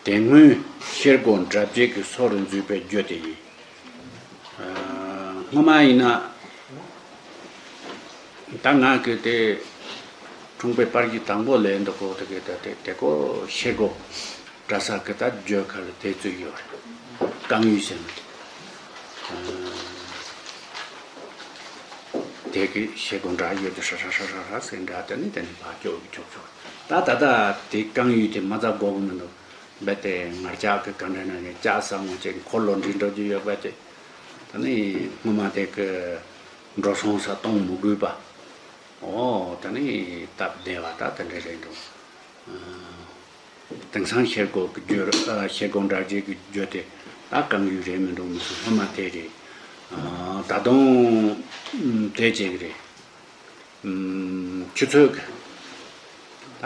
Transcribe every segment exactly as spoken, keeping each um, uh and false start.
དེ་སྔོན་ཤེལ་སྒོ་འདྲ་བྱེད་ཀྱི་སོ་རུ་འཛུལ་བའི་རྒྱུ་དེ་ཡིན། སྔོན་མ་ཡིན་ན། ད་ང་གི་དེ་འཁྲུངས་པའི་པར་གྱི་དང་པོ་ལས་འདུག་གོ། དེ་གི་ད་དེ་དེ་གོ་ཤེལ་སྒོ་འདྲ་ས་གི་ད་རྒྱུ་ཁ་ལ་དེ་ཚོ་ཡོད་རེད། རྐང་ཡུལ་ཟེར་ནས། དེ་གི་ཤེལ་སྒོ་འདྲ་ཡོད་དེ་ཧྲ་ཧྲ་ཧྲ་ཧྲ་ཧྲ་ཟེར་འདྲ་དེ་ནི་དེ་ནི་ཕར་ཁྱོག་ཁྱོག་ཁྱོག་ད་ད་ད་དེ་རྐང་ཡུལ་དེ་མ་ཚ་གོ་གི་མི་འདུག་རྦད་དེ་ངར་ལྕགས་ཀྱི་ག་འདྲ་ན་ནས་ལྕགས་ཟ་འོང་ཅིག་འཁོར་ལོ་འདྲི་འགྲོ་རྒྱུ་ཡོད་པ་ཅིག་ད་ནི་སྔོན་མ་དེ་གི་འགྲོ་སོང་ས་གཏོང་མི་དགོས་པ། ཨོ་ད་ནི་སྟབས་བདེ་བ་ད་དེ་འདྲ་རེད་འདུག་དེང་སང་ཤེལ་སྒོ་གི་རྒྱུ་ཨ་ཤེལ་སྒོ་འདྲ་བྱེད་ཀྱི་རྒྱུ་དེ་ད་རྐང་ཡུལ་རེད་མི་འདུག་མི་སྲིད་སྔོན་མ་དེ་རེད། ཨ་ད་དུང་དེ་བྱེད་ཀྱི་རེད། ཆུ་ཚོད་ཀྱི། ད་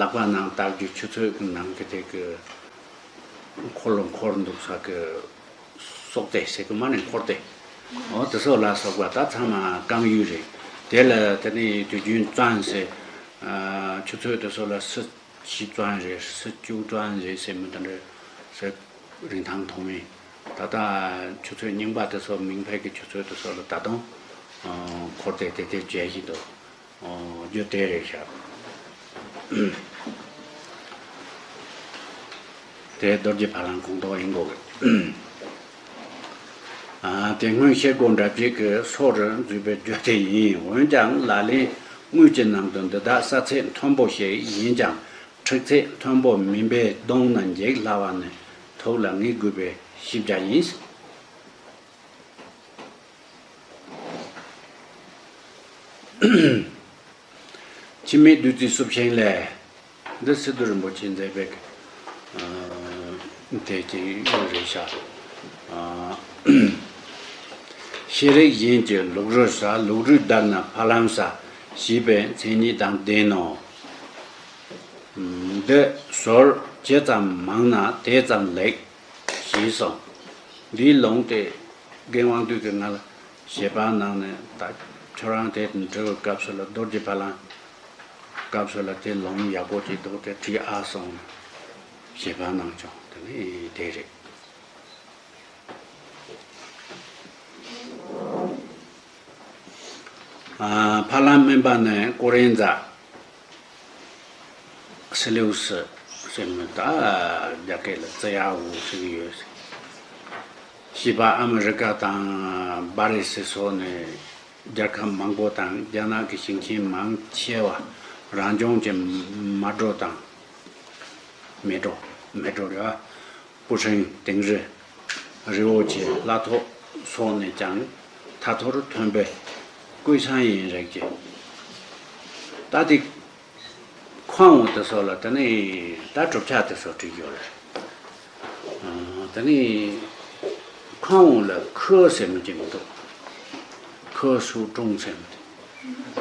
ལག་པ་ནང་བཏགས་རྒྱུ་ཆུ་ཚོད་ཀྱི་ནང་གི་དེ་གི་འཁོར་ལོ་འཁོར་འདུག་ས་གི་སོག་དེ་ཟེར་གི་མ་ནི་འཁོར་དེ། འོ་དེ་སོགས་ལ་སོགས་པ་ད་ཚང་མ་རྐང་ཡུལ་རེད། དེ་ལ་དེ་ནི་དུས་རྒྱུན་བཙོན་ཟེར། ཆུ་ཚོད་དེ་སོགས་ལ་སུ་བཞི་བཙོན་རེད། སུ་བཅུ་བཙོན་རེད་ཟེར་མི་དེ་འདྲ་ཟེར། རིན་ཐང་མཐོ་བའི་ད་ལྟ་ཆུ་ཚོད་རྙིང་པ་དེ་ཚོ་མིང་ཕལ་གྱི་ཆུ་ཚོད་དེ་ཚོ་ལ་ད་དུང་འཁོར་ཏེ་དེ་དེ་བྱས་ཤིག་འདུག་རྒྱུ་དེ་རེད་ཤག་དེ་རྡོ་རྗེ་ཕ་ལང་ཁོང་ཐོག་ཡིན་དགོས་གི་དེ་སྔོན་ཤེལ་སྒོ་འདྲ་བྱེད་ཀྱི་སོ་རུ་འཛུལ་བའི་རྒྱུ་དེ་ཡིན། འོན་ཀྱང་ལག་ལེན་དངོས་ཀྱི་ནང་དུ་འདི་དག་ས་ཚད་མཐོན་པོ་ཞིག་ཡིན་ཀྱང་། འཁྲིག་ཚད་མཐོན་པོ་མིན་པས་གདོང་ན་འཇིག་སླ་བ་ནི་ཐུགས་ལ་ངེས་དགོས་པའི་ཞིབ་ཆ་ཡིན། འཆི་མེད་བདུད་རྩིའི་བསུབ་ཤིང་ལས། འདི་སི་ཏུ་རིན་པོ་ཆེས་མཛད་པའི་དེ་ཅིག་རེད་ཤག་ཤེས་རིག་གཞན་གྱི་ལུག་རུས་ཟ། ལུག་རུས་བདར་ན་ཕ་ལམ་ཟ། ཞེས་པའི་མཚན་ཉིད་དང་ལྡན་ནོ། འདི་ཟོར་ཇི་ཙམ་མང་ན་དེ་ཙམ་ལེགས། ཞེས་སོ། འདིའི་ལུང་དེ་རྒན་དབང་འདུས་ཀྱིས་ང་ལ་ཞལ་པར་གནང་ནས། ད་ཁྱོད་རང་དེ་འབྲི་བའི་སྐབས་སུ་ལ་རྡོ་རྗེ་ཕ་ལང་སྐབས་སུ་ལ་དེ་ལུང་ཡག་པོ་ཅིག་འདུག་དེ་བྲིས་ཨ་སོང་ཞལ་པར་གནང་བྱུང་། དེ་ནི་དེ་རེད། ཕ་ལམ་སྨན་པ་ནི་ཀོ་རིན་ཛ། སི་ལེའུ་སི་ཟེར་མི་ད་རྒྱ་སྐད་ལ་ཙི་ཡ་འུ་ཟེར་གྱི་ཡོད། བྱིས་པ་ཨ་མི་རི་ཀ་དང་སྦ་རི་སི་སོགས་ནས་རྒྱལ་ཁབ་མང་པོ་དང་རྒྱ་ནག་གི་ཞིང་ཆེན་མང་ཆེ་བ་རང་བྱུང་གི་མལ་གྲོ་དང་། མལ་གྲོ། མལ་གྲོ་རེད་བ། སྤུ་ཧྲེང་དིང་རི། རི་བོ་ཆེ་ལྷ་ཐོག་སོགས་ནས་ཀྱང་ཐ་ཐོར་ཐོན་པའི་ཀུའི་ཆང་ཡིན་རིགས་ཀྱི། ད་དེ་ཁོའོ་དེ་སོགས་ལ་དེ་ནས་ད་གྲུབ་ཆ་དེ་སོགས་བྲིས་ཡོད་རེད། ཨ་དེ་ནས་ཁོའོ་ལ་ཁོ་ཟེར་མི་གཅིག་མི་འདུག་ཁོ་སུ་ཀྲུང་ཟེར་མི་འདུག་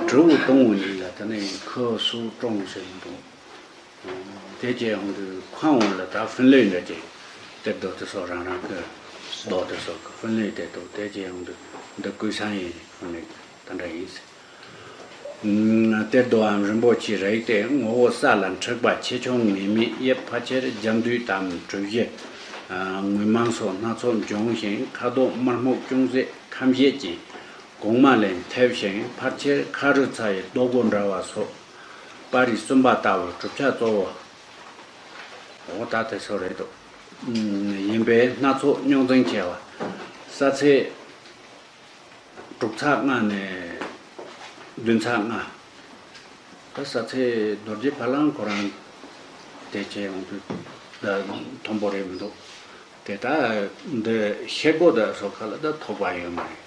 གྲུ་བོ་དང་པོ་གཉིས་ལ་དེ་ནས་ཁོ་སུ་ཀྲུང་ཟེར་མི་འདུག་དེ་རྗེས་ཡོང་དུས་ཁོའོ་ལ་ད་ཧྥིན་ལེ་འདྲ་ཅིག་གཏེར་རྡོ་དེ་སོགས་རང་རང་གི་རྡོ་དེ་སོགས་ཀྱི་ཧྥིན་ལེ་དེ་འདུག་དེ་རྗེས་ཡོང་དུས་འདི་ཀུའི་ཆང་ཡིན། ཧྥིན་ལེ་ད་འདྲ་ཡིན་ཟེར། གཏེར་རྡོའམ་རིན་པོ་ཆེའི་རིགས་ཏེ། ངོ་བོ་ས་ལ་འཁྲིགས་པ་ཆེ་ཆུང་ངེས་མེད། དབྱིབས་ཕལ་ཆེར་རྒྱ་མདུད་དམ་གྲུ་བཞི། ངོས་མང་སོགས་སྣ་ཚོགས་འབྱུང་ཞིང་། ཁ་དོག་དམར་སྨུག་ཅུང་ཟད་ཁམ་ཞེས་ཀྱི། གོང་མ་ལས་མཐེབ་ཞིང་ཕལ་ཆེར་ཁ་རུ་ཚ་ཡི་རྡོ་སྒོ་འདྲ་བ་སོགས་པར་རིས་གསུམ་པ་ལྟ་བུ་གྲུབ་ཆ་གཙོ་བོ། འོ་ད་དེ་ཚོ་རེད་འདུག་ཡིན་པས་སྣ་ཚོགས་རྙོག་འཛིང་ཆེ་བ། ས་ཚད་དྲུག་ཚེག་ལྔ་ནས་བདུན་ཚེག་ལྔ། ད་ས་ཚད་རྡོ་རྗེ་ཕ་ལང་ཁོ་རང་དེ་བྱས་ཡོང་དུས་ད་མཐོན་པོ་རེད་མི་འདུག་དེ་ད་འདི་ཤེལ་སྒོ་དང་སོགས་ཁ་ལ་ད་ཐོགས་པ་ཡོད་མ་རེད།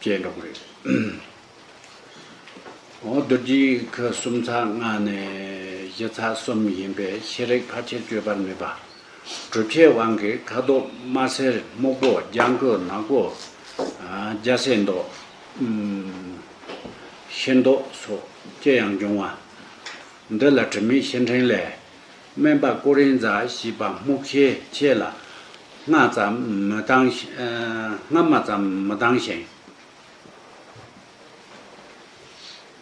ཅེས་འགྲོ་གི་རེད། འོ་རྡོ་རྗེ་ཁོ་གསུམ་ཚེག་ལྔ་ནས་བཞི་ཚེག་གསུམ་ཡིན་པས་ཤེལ་རིགས་ཕལ་ཆེར་བཅོས་པར་ནུས་པ། གྲུབ་ཆའི་དབང་གིས་ཁ་དོག་དམར་སེར་སྨུག་པོ་ལྗང་ཁུ་ནག་པོ། རྒྱ་སེ་མདོག་ཤེལ་མདོག་སོགས་ཅི་ཡང་འབྱུང་བ། འདི་ལ་དྲི་མེད་ཤེལ་ཕྲེང་ལས། སྨན་པ་ཀོ་རིན་ཛ་ཞེས་པ་སྨུག་ཤེལ་ཆེ་ལ་སྔ་ཙམ་མི་བཏང་ཞིང་། སྔ་མ་ཙམ་མི་བཏང་ཞིང་།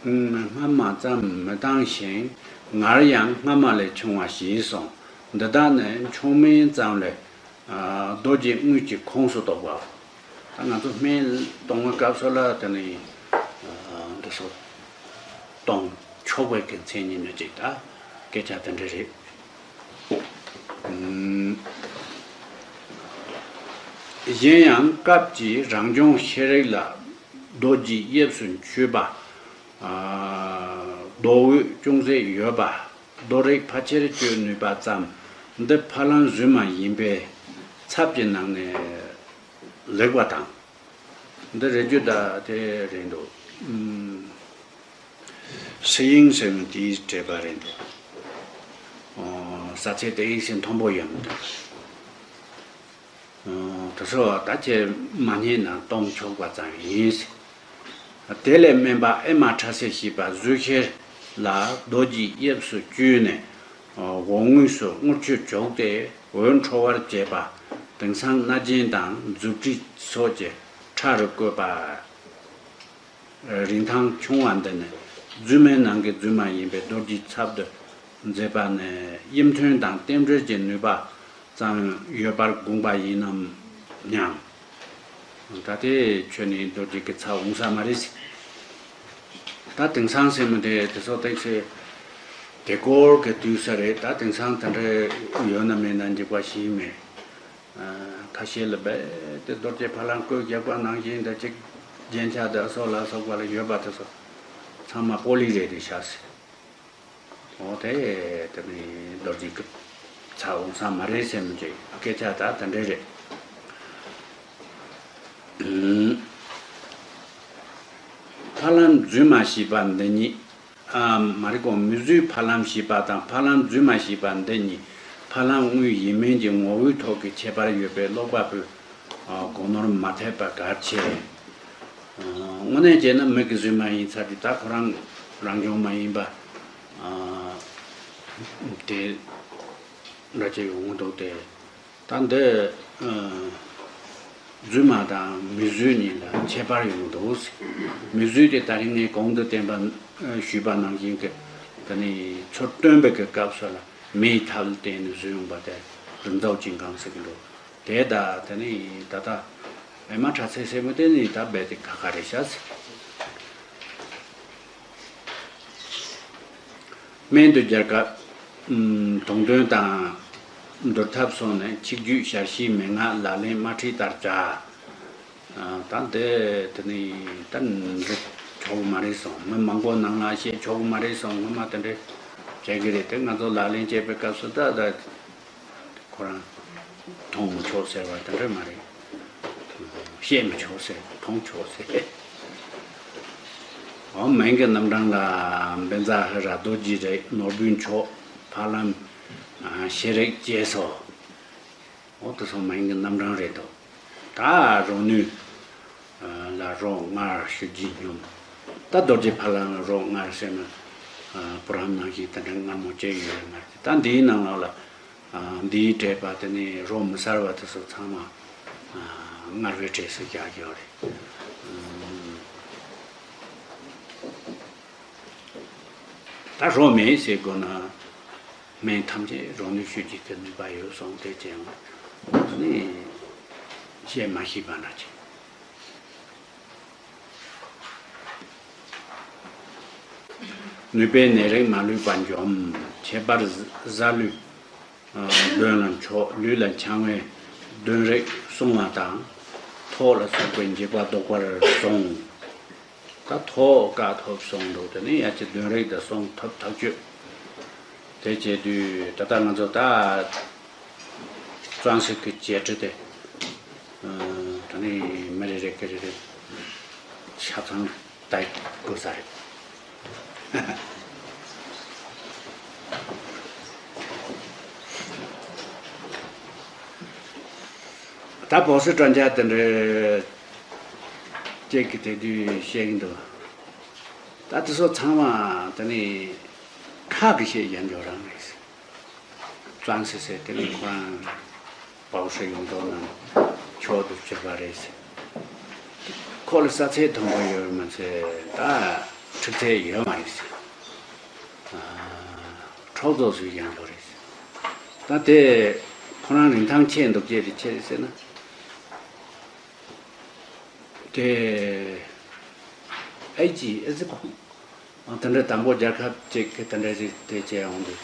སྔ་མ་ཙམ་མི་བཏང་ཞིང་། སྔར་ཡང་སྔ་མ་ལས་བྱུང་བ་ཞེས་གསུངས། འདི་དག་ནི་མཆོག་མིན་ཙམ་ལས། རྡོ་རྗེ་དངོས་ཀྱི་ཁོངས་སུ་གཏོགས་པའོ། ད་ང་ཚོ་སྨན་གཏོང་བའི་སྐབས་སུ་ལ་དེ་ནི་འདི་ཚོ་གཏོང་ཆོག་པའི་གི་མཚན་ཉིད་ནི་གཅིག་ད་སྐད་ཆ་དེ་འདྲ་རེད། གཞན་ཡང་སྐབས་ཀྱི་རང་བྱུང་ཤེས་རིག་ལ་རྡོ་རྗེའི་དབྱིབས་སུ་བཅོས་པ། རྡོ་འོད་ཅུང་ཟད་ཡོད་པ། རྡོ་རིགས་ཕལ་ཆེར་བཅོས་ནུས་པ་ཙམ། འདི་ཕ་ལམ་རྫུན་མ་ཡིན་པས་ཚབ་ཀྱི་ནང་ནས་ལེགས་པ་དང་། འདི་རེ་རྒྱུ་ད་དེ་རེད་འདུག་ཨུམ། སི་ཡིང་ཟེར་མི་དེའི་འགྲེལ་པ་རེད་འདུག་ཨོ། ས་ཚད་དེ་ཡིན་ཟེར་མཐོན་པོ་ཡོད་མི་འདུག་ཨོ། དེ་ཚོ་ད་ཁྱེད་མ་རྙེད་ན་གཏོང་ཆོག་པ་ཙམ་ཡིན། དེ་ལས་སྨན་པ་ཨེ་མ་ཁྲ་སེ་ཞེས་པ་གཟུགས་ཤེར་ལ་རྡོ་རྗེའི་དབྱིབས་སུ་བཅོས་ནས་འོ་དངོས་སུ་དངུལ་ཆུ་བྱུགས་ཏེ་འོད་འཕྲོ་བར་བྱས་པ། དེང་སང་སྣ་རྒྱན་དང་མཛུབ་དཀྲིས་སོགས་ཀྱི་ཕྲ་རུ་བཀོད་པ། རིན་ཐང་ཆུང་བ་འདི་ནི་རྫུན་མའི་ནང་གི་རྫུན་མ་ཡིན་པའི་རྡོ་རྗེའི་ཚབ་ཏུ་མཛད་པ་ནི་དབྱིབས་མཐུན་དང་རྟེན་འབྲེལ་གྱི་ནུས་པ་ཙམ་ཡོད་པར་དགོངས་པ་ཡིན་ནམ་སྙམ། ད་ལྟའི་ཆོས་ནི་རྡོ་རྗེ་གི་ཚབ་འོང་ས་མ་རེད། ད་དེང་སང་ཟེར་མི་དེ་དེ་ཚོ་ཏོག་ཙམ་དེ་སྐོར་གྱི་དུས་ས་རེད། ད་དེང་སང་དེ་འདྲ་ཡོད་ན་མེད་ན་འཇིགས་པ་ཞིག་མེད། ཁ་ཤས་ལ་རྦད་དེ་རྡོ་རྗེ་ཕ་ལམ་བཀོད་རྒྱག་པ་ནང་བཞིན་དེ་གཅིག་རྒྱན་ཆ་དེ་སོགས་ལ་སོགས་པ་ལ་ཡོད་པ་དེ་ཚོ་ཚང་མ་པོ་ལི་རེད་དེ་ཤག་ཟེར། འོ་དེ་དེ་ནི་རྡོ་རྗེ་གི་ཚབ་འོང་ས་མ་རེད་ཟེར་མི་འདྲ་སྐད་ཆ་ད་དེ་འདྲ་རེད། ཕ་ལམ་རྫུན་མ་ཞེས་པ་འདི་ཉིད། ཨ། མ་རེད་གོ། མི་བཟོའི་ཕ་ལམ་ཞེས་པ་དང་ཕ་ལམ་རྫུན་མ་ཞེས་པ་འདི་གཉིས་ཕ་ལམ་དངོས་ཡིན་མིན་གྱི་ངོ་བོའི་ཐོག་གི་ཁྱད་པར་ཡོད་པས་ཀློག་པ་པོས་གོ་ནོར་མ་ཐེབས་པ་གལ་ཆེ། དངོས་གནས་བྱས་ན་མི་གི་བཟོས་མ་ཡིན་ཚར་དུས་ད་ཁོ་རང་རང་བྱུང་མ་ཡིན་པ་དེ་འདྲ་ཅིག་ཡོང་གི་འདུག་སྟེ། ད་འདི་རྫུན་མ་དང་མི་བཟོས་གཉིས་ལ་ཁྱད་པར་ཡོང་འདུག་མི་བཟོས་དེ་ད་རིང་ངས་གོང་དུ་བསྟན་པ་ཞུས་པ་ནང་བཞིན་གྱི་ད་ནི་ཚུར་སྟོན་པའི་གི་སྐབས་སུ་ལ་མེའི་ཐབས་ལ་བརྟེན་ནས་བཟོས་ཡོང་པ་དེ་རི་འཛའུ་ཅིན་གང་ཟེར་གྱི་འདུག་དེ་ད་ད་ནི་ད་ལྟ་ཨེ་མ་ཁྲ་ཚེ་ཟེར་མི་དེ་ནི་ད་རྦད་དེ་ཁ་ཁ་རེད་ཤག་སྨན་དུ་སྦྱར་སྐབས། དུང་དོན་དང་། བསྡུར་ཐབས་སོགས་ནི་ཆིག་བརྒྱུད་ཞལ་བྱེད་མན་ངག་ལག་ལེན་དམར་ཁྲིད་ལྟར་བྱ། ད་འདི་དེ་ནི་ད་འདི་ཆོག་གི་མ་རེད་སོང་། མི་མང་པོ་ནང་ལ་བཤད་ཆོག་གི་མ་རེད་སོང་། ངོ་མ་དེ་འདྲ་བྱེད་ཀྱི་རེད་དེ། ང་ཚོ་ལག་ལེན་བྱེད་པའི་སྐབས་སུ་ད་ད། ཁོ་རང་མཐོང་མི་ཆོག་ཟེར་བ་དེ་འདྲ་མ་རེད། བཤད་མི་ཆོག་ཟེར། མཐོང་ཆོག་ཟེར། འོ། སྨན་གྱི་རྣམ་གྲངས་ལ་བཛྲ་ཧི་ར་རྡོ་རྗེ་རེད། ནོར་བུའི་མཆོག་ཕ་ལམ་ཤེས་རིག་ཅེས་སོ། འོ་དེ་ཚོ་སྨན་གྱི་རྣམ་གྲངས་རེད་དོ། ད་རོ་ནུས་ལ་རོ་མངར་ཞུ་རྒྱུ་སྙོམས། ད་རྡོ་རྗེ་ཕ་ལམ་རོ་མངར་ཟེར་ན་པུ་ར་ནན་ནང་བཞིན་དེ་འདྲ་མངར་མོ་ཅན་ཡོད་མ་རེད། ད་འདིའི་ནང་ལོགས་ལ། འདིའི་འགྲེལ་པ་དེ་ནི་རོ་མི་གསར་བ་དེ་ཚོ་ཚང་མ་མངར་བའི་གྲས་སུ་རྒྱག་རྒྱུ་རེད། ད་རོ་མེད་ཟེར་དགོས་ན་སྨན་ཐམས་ཅད་རོ་ནུས་ཤུགས་ཀྱི་ནུས་པ་ཡོད་སོང་། དེ་ཅན་ནི་བཤད་མ་ཤེས་པ་འདྲ་ཅིག་ནུས་པས་ནད་རིགས་མ་ལུས་པ་འཇོམས། ཁྱད་པར་གཟའ་ལུས་གདོན་ལ་འཕྲོག་ལུས་ལ་འཆང་བའི་གདོན་རིགས་སྲུང་བ་དང་། ཐོག་ལ་སོགས་པའི་འཇིགས་པ་ཟློག་པར་གསུངས། ད་ཐོག་བཀག་ཐུབ་གསུངས་འདུག་དེ་ནས་ཡ་གྱལ་གདོན་རིགས་དེ་སྲུང་ཐུབ་ཐག་ཆོད། དེ་བྱེད་དུས་ད་ལྟ་ང་ཚོ་ད་ཙང་སི་ཀི་གྱལ་ཁྲི་དེ། ད་ནི་མི་རེ་རེ་གི་རེ་རེ་ཆ་ཚང་ད་དགོས་ས་རེད། ད་བོད་སི་དྲ་འཇག་དེ་འདྲ་ཅིག་གི་དེ་དུས་བཤད་ཀྱི་འདུག་ད་དེ་ཚོ་ཚང་མ་ད་ནི་ཁ་གི་བཤད་ཡན་འཇོག་རང་རེད། ཙང་སི་ཟེར་དེ་ནི་ཁོ་རང་བའོ་ཧྲི་ཡོང་ཐོག་ནང་ཆོག་ཏུ་གྱུར་པ་རེད་ཟེར། ཁོ་ལ་ས་ཚད་མཐོན་པོ་ཡོད་མ་ཚད་ད་ ཚིག་ཚད་ཡོད་མ་རེད་ཟེར། ཨ། འཕྲོག་རྫོགས་སུ་ཡང་ཡོད་རེད་ཟེར། ད་དེ་ཁོ་རང་རིན་ཐང་ཆེ་འདུག་ཅེས་རེད་ཆེ་རེད་ཟེར་ན། དེ་ཨེ་ཅི་ཨེ་ཟི་ཁོང་དེ་འདྲ་དང་པོ་རྒྱལ་ཁབ་ཅིག་གི་དེ་འདྲ་ཞིག་དེ་བྱས་ཡོང་དུས།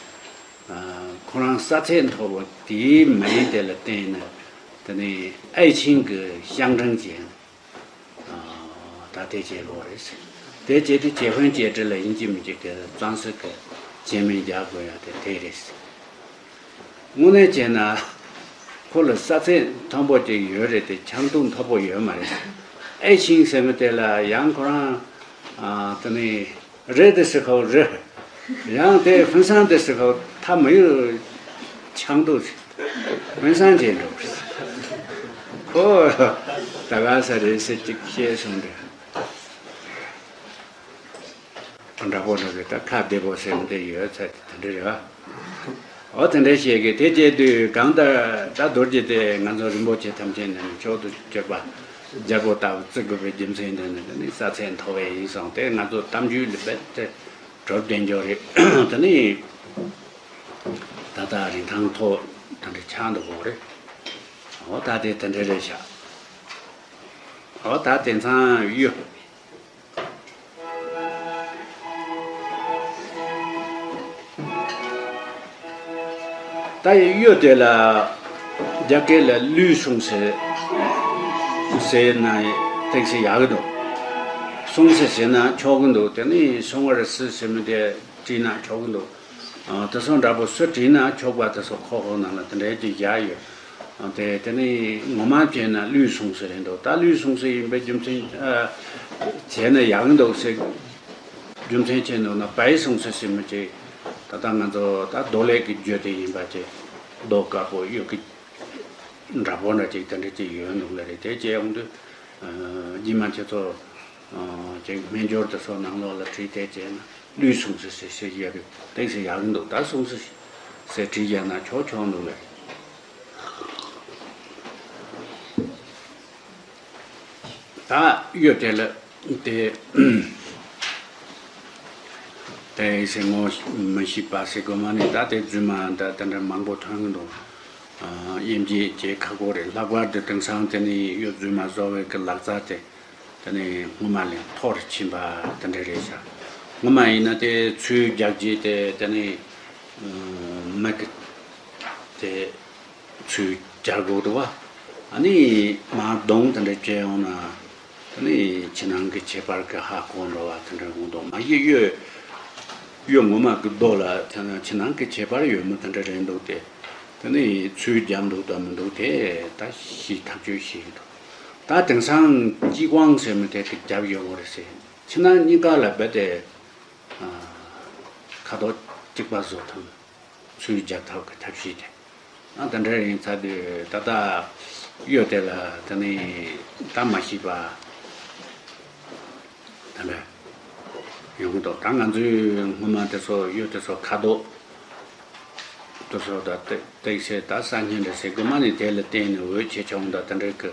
ཨ། ཁོ་རང་ས་ཚད་མཐོ་པོ་དེའི་མིང་དེ་ལ་བརྟེན་ནས་དེ་ནས་ཨའེ་ཆིང་གི་ཤང་ཀྲང་ཅན། ཨ། ད་དེ་བྱེད་དགོས་རེད་ཟེར། དེ་བྱས་ཏེ་ཅེ་ཧུན་ཅེ་ཀྲི་ལ་ཡིན་གཅིག་མིན་གཅིག་གི་ཙང་སི་གི་བྱེད་མིང་རྒྱག་དགོས་ཡ་དེ་དེ་རེད་ཟེར། དངོས་གནས་བྱས་ན། ཁོ་ལ་ས་ཚད་མཐོན་པོ་ཅིག་ཡོད་རེད་དེ་ཆང་འཐུང་མཐོ་པོ་ཡོད་མ་རེད། ཨའེ་ཆིང་ཟེར་མི་དེ་ལ་ཡང་ཁོ་རང་། ཨ། དེ་ནི་རེད་དེ་ཟེར་ཁོ་རེད། ཡང་དེ་ཧྥུན་སང་དེ་ཟེར་ཁོ་ཐ་མ་ཡོད། ཆང་འཐུང་ཟེར། ཧྥུན་སང་བྱས་འགྲོ་རེད། ཁོ་ད་ག་ས་རེད་ཟེར་ཅིག་བཤད་སོང་དེ། འདྲ་པོ་འདྲ་གི་ད་ཁ་བདེ་པོ་ཟེར་འདི་ཡོད་ཚད་དེ་འདྲ་རེད་བ། འོ་དེ་འདྲ་བཤད་གི་དེ་བྱས་དུས་གང་ལྟར་ད་རྡོ་རྗེ་དེ་ང་ཚོ་རིན་པོ་ཆེ་ཐམས་ཅད་ནས་མཆོག་ཏུ་གྱུར་པ་རྒྱལ་པོ་ལྟ་བུ་བརྩི་དགོས་པའི་རྒྱུ་མཚན་དེ་ནི་དེ་ནི་ས་ཚད་མཐོ་བས་ཡིན་སོང་དེ་ང་ཚོ་གཏམ་རྒྱུད་ལ་རྦད་དེ་གྲུབ་བསྡད་འཇོག་རེད། དེ་ནི་ད་ལྟ་རིན་ཐང་མཐོ་དེ་འདྲ་ཆགས་འདུག་གོ་རེད། འོ་ད་དེ་དེ་འདྲ་རེད་ཤག་འོ་ད་དེང་སང་གཡུ། ད་ཡི་གཡུ་དེ་ལ་རྒྱ་སྐད་ལ་ལུས་སྲུང་ཟེར་ཟེར་ན་ཏེག་སེ་ཡག་གི་འདུག་སྲུང་ཟེར་ཟེར་ན་ཆོག་གི་འདུག་དེ་ནི་སྲུང་བར་སྲིད་ཟེར་མི་དེ་བྲིས་ན་ཆོག་གི་འདུག་ཨ། དེ་སོང་འདྲ་པོ་སུ་བྲིས་ན་ཆོག་པ་དེ་སོ་ཁོ་ཧོ་ནང་ལ་དེ་འདྲའི་ཅིག་བཞག་ཡོད། ཨ། དེ་དེ་ནི་ངོ་མ་བྱས་ན་ལུས་སྲུང་ཟེར་རེད་འདུག་ད་ལུས་སྲུང་ཟེར་ཡིན་པའི་རྒྱུ་མཚན། ཨ། བྱས་ན་ཡག་གི་འདུག་ཟེར། རྒྱུ་མཚན་བྱས་འདུག་ན་བའི་སྲུང་ཟེར་ཟེར་མི་ཅིག་ད་ལྟ་ང་ཚོ་ད་རྡོ་ལེགས་ཀྱི་རྒྱུ་དེ་ཡིན་པ་ཅིག་རྡོ་དཀར་པོ་གཡུ་གི་འདྲ་པོ་འདྲ་ཅིག་དེ་འདྲ་ཅིག་ཡོད་འདུག་ལ་རེད། དེ་བྱས་ཡོང་དུས། ཨ། རྗེས་མ་ཁྱེད་ཚོ། ཨ། ཅིག་སྨན་སྦྱོར་དེ་ཚོ་ནང་ལོགས་ལ་བྲིས་ཏེ་བྱས་ན། ལུས་སྲུང་ཟེར་ཟེར་ཟེར་ཡ་གི་ཏེག་སེ་ཡག་གི་འདུག་ད་སྲུང་ཟེར་ཟེར་བྲིས་ཡ་ན་ཆོག་ཆོག་འདུག་ལེ། ད་གཡུ་དེ་ལ་དེ་དེ་ཟེར་ངོ་མི་ཤེས་པ་ཟེར་དགོས་མ་ནི་ད་དེ་རྫུན་མ་ད་དེ་འདྲ་མང་པོ་ཐོན་གི་འདུག་ཨ། དབྱེ་འབྱེད་བྱེད་ཁག་པོ་རེད། ལྷག་པར་དུ་དེང་སང་དེ་ནི་གཡུ་རྫུན་མ་བཟོ་བའི་གི་ལག་རྩལ་དེ། དེ་ནས་སྔོན་མ་ལས་མཐོ་རུ་ཕྱིན་པ་དེ་འདྲ་རེད་ཤག་སྔོན་མ་ཡིན་ན་དེ་ཚོས་རྒྱག་རྗེས་དེ་དེ་ནས་མི་གི་དེ་ཚོས་རྒྱག་དགོས་འདུག་བ། ཨ་ནི་མར་གདོང་དེ་འདྲ་བྱས་ཡོང་ན་དེ་ནས་ཕྱི་ནང་གི་ཁྱད་པར་གི་ཧ་གོ་འགྲོ་བ་དེ་འདྲ་འོང་འདུག་མ་གཞི་གཡུ་གཡུ་ངོ་མ་གི་རྡོ་ལ་དེ་ནས་ཕྱི་ནང་གི་ཁྱད་པར་ཡོད་མོ་དེ་འདྲ་རེད་འདུག་དེ་དེ་ནས་ཚོས་རྒྱག་འདུག་དང་མི་འདུག་དེ་ད་ཤི་ཐག་ཆོད་ཤེས་ཀྱི་འདུག་ད་དེང་སང་གཅིག་དབང་ཟེར་མི་དེ་གི་རྒྱབ་ཡོད་དགོས་རེད་ཟེར། ཕྱི་ནང་གཉིས་ཀ་ལ་རྦད་དེ། ཨ། ཁ་དོག་གཅིག་པ་བཟོ་ཐུབ། ཚུལ་རྒྱག་ཐབས་ཀྱི་ཐབས་ཤེས་དེ། ཨ། དེ་འདྲ་ཡིན་ཚར་དུས་ད་ལྟ་གཡུ་དེ་ལ་དེ་ནི་ད་མ་ཤེས་པ། དེ་འདྲ་ཡོང་གི་འདུག་ད་ང་ཚོའི་སྔོན་མ་དེ་ཚོ་གཡུ་དེ་ཚོ་ཁ་དོག་དེ་ཚོ་ད་ཏེག་ཏེག་ཟེར་ད་སང་ཉིན་འདྲ་ཟེར་དགོས་མ་ནི་དེ་ལ་བརྟེན་ནས་འོད་ཆེ་ཆུང་ད་དེ་འདྲ་གི་